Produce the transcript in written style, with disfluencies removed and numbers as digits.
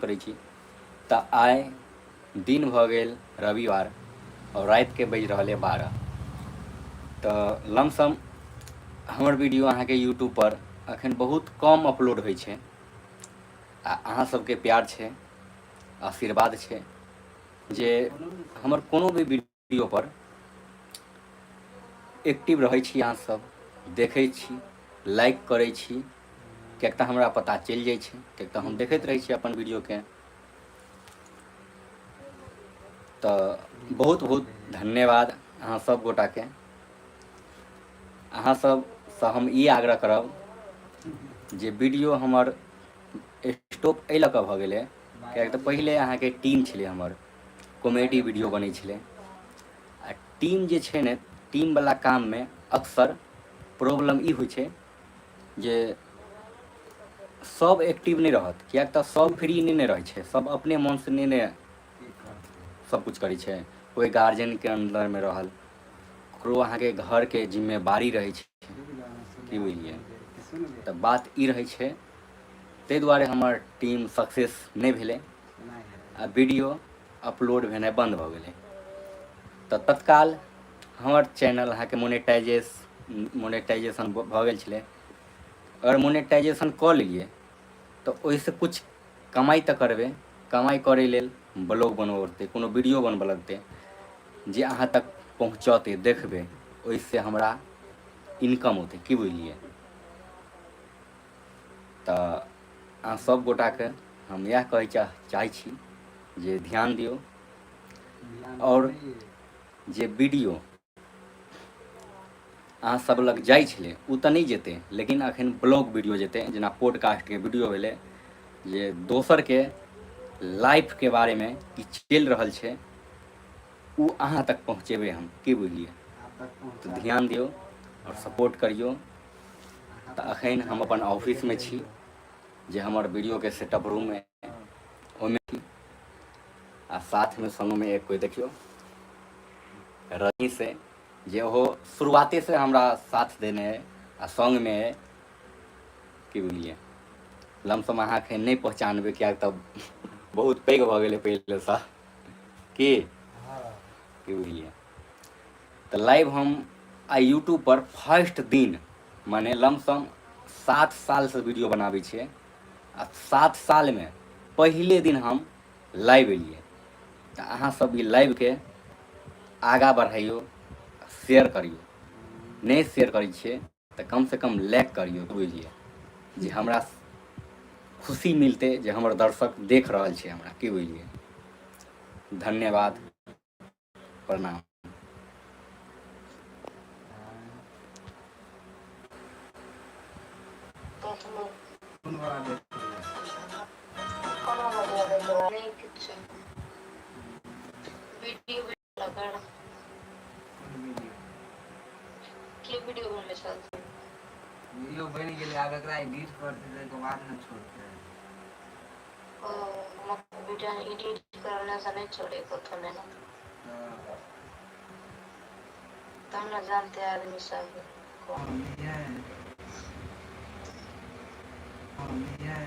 करै छी। तऽ आइ दिन भऽ गेल रविवार आओर रातिके बाजि रहल अइ 12। तऽ लमसम हमर वीडियो अहाँके यूट्यूबपर एखन बहुत कम अपलोड होइ छै आ अहाँ सबके प्यार छै, आशीर्वाद छै जे हमर कोनो भी वीडियोपर एक्टिव रहै छी, अहाँ सब देखै छी, लाइक करै छी, किएक तऽ हमरा पता चलि जाइ छै, किएक तऽ हम देखैत रहै छी अपन वीडियोके। तऽ बहुत बहुत धन्यवाद अहाँ सब गोटाके। अहाँ सबसँ हम ई आग्रह करब जे वीडियो हमर स्टॉप एहि लऽ कऽ भऽ गेलै किएक तऽ पहिले अहाँके टीम छलै हमर, कॉमेडी वीडियो बनै छलै आ टीम जे छै ने, टीमवला काममे अक्सर प्रॉब्लम ई होइ छै जे सब एक्टिव नहि रहत, किएक तऽ सब फ्री नहि ने रहै छै, सब अपने मोनसँ नहि ने सबकिछु करै छै। कोइ गार्जियनके अन्दरमे रहल, ककरो अहाँके घरके जिम्मेवारी रहै छै, की बुझलियै। तऽ बात ई रहै छै, ताहि दुआरे हमर टीम सक्सेस नहि भेलै आ वीडियो अपलोड भेनाइ बन्द भऽ गेलै। तऽ तत्काल हमर चैनल अहाँके मोनेटाइजेशन भऽ गेल छलै। अगर मोनेटाइजेशन कऽ लेलियै तऽ ओहिसँ किछु कमाइ तऽ करबै, कमाइ करै लेल ब्लॉग बनबऽ पड़तै, कोनो वीडियो बनबऽ लगतै जे अहाँ तक पहुँचतै, देखबै, ओहिसँ हमरा इनकम औतै, की बुझलियै। तऽ अहाँ सब गोटाके हम इएह कहै चाहै छी जे ध्यान दियौ आओर जे वीडियो अहाँ सब लग जाइ छलै ओ तऽ नहि जेतै, लेकिन अखन ब्लॉग वीडियो जेतै, जेना पॉडकास्टके वीडियो भेलै जे दोसरके लाइफके बारेमे की चलि रहल छै ओ अहाँ तक पहुँचेबै हम, की बुझलियै। तऽ ध्यान दियौ आओर सपोर्ट करियौ। तऽ अखन हम अपन ऑफिसमे छी जे हमर वीडियोके सेटअप रूम अइ ओहिमे, आ साथमे संगमे एक कोइ देखियौ रजनी से जे ओहो शुरुआतेसँ हमरा साथ देने अइ आ संगमे अइ, की बुझलियै। लमसम अहाँ एखन नहि पहचानबै किएक तऽ बहुत पैघ भऽ गेलै पहिलेसँ, की की बुझलियै। तऽ लाइव हम आइ यूट्यूबपर फर्स्ट दिन, माने लमसम 7 सालसँ वीडियो बनाबै छियै आ 7 सालमे पहिले दिन हम लाइव एलियै। तऽ अहाँ सब ई लाइवके आगाँ बढ़ैयौ, शेयर करियौ। नहि शेयर करै छियै तऽ कमसँ कम लाइक करियौ, बुझलियै, जे हमरा खुशी मिलतै जे हमर दर्शक देख रहल छै हमरा, की बुझलियै। धन्यवाद, प्रणाम। के वीडियो बनबै छल? वीडियो बनि गेलै, आब एकरा एडिट करतै ताहिके बाद ने छोड़तै। ओ वीडियो एडिट करने से नहीं छोड़े कथो लेना, तब न जानते आदमी सब। मम्मी है, मम्मी है।